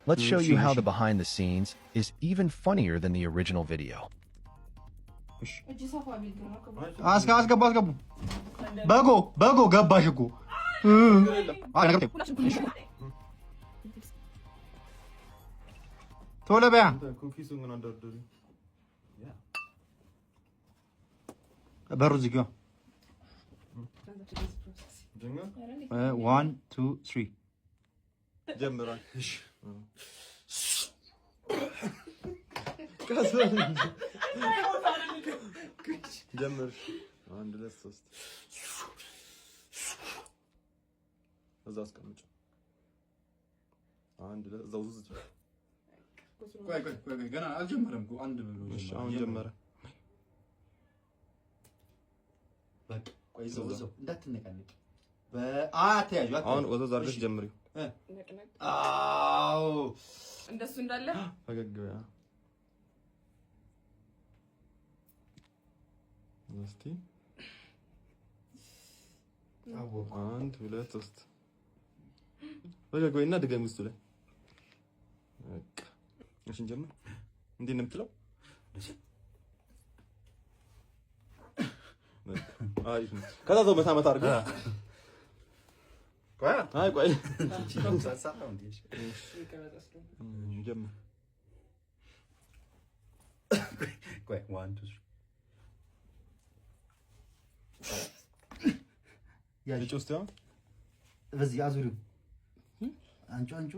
Let's show you how እሺ the behind the scenes is even funnier than the original video. እጅ ሰፋ ቢል ግን ነው ክብሩ። አስገቡ አስገቡ። በጎ በጎ ገባሽ እኮ። አይ ነገር ቶሎ በያ። Cookies ኡን ግን አንደርድሪ። በሩ ዝጊዋ። One, two, three. ጀምሯል። ጀምር። አንድ፣ ሁለት፣ ሶስት። እዛ አስቀምጪው። አንድ፣ ሁለት፣ እዛው ዙዝ። ቆይ ቆይ ቆይ፣ ገና አልጀመረም እኮ፣ አንድ ብሎ። እሺ፣ አሁን ጀመረ። በቃ ቆይ፣ እዛው እዛው እንዳትነቃነቅ። አትያዡ። አሁን ወዘዝ አድርገሽ ጀምሪው። ነቅነቅ። አዎ። እንደሱ እንዳለ። ፈገግ በይ። እስቲ አንድ፣ ሁለት፣ ሶስት። ፈገግ በይና ድገሚ እሱ ላይ። በቃ እሺ፣ እንጀምር። እንዴት ነው የምትለው? በቃ አሪፍ ነው። ከዛ እዛው መታ መታ አድርገው። አይ ቆይ፣ ጀምር። ቆይ፣ one, two, three. ልጭ ውስጥ ያው በዚህ አዙሪው፣ አንጩ አንጩ፣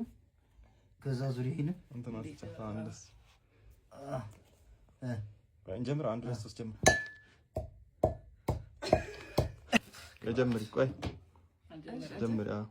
ከዛ አዙሪ ይሄንን። እንትን አትጫ እንደሱ። ቆይ እንጀምር። አንድ፣ ሁለት፣ ሶስት፣ ጀምር። ቆይ ጀምሪ። ቆይ ጀምሪ። አዎ።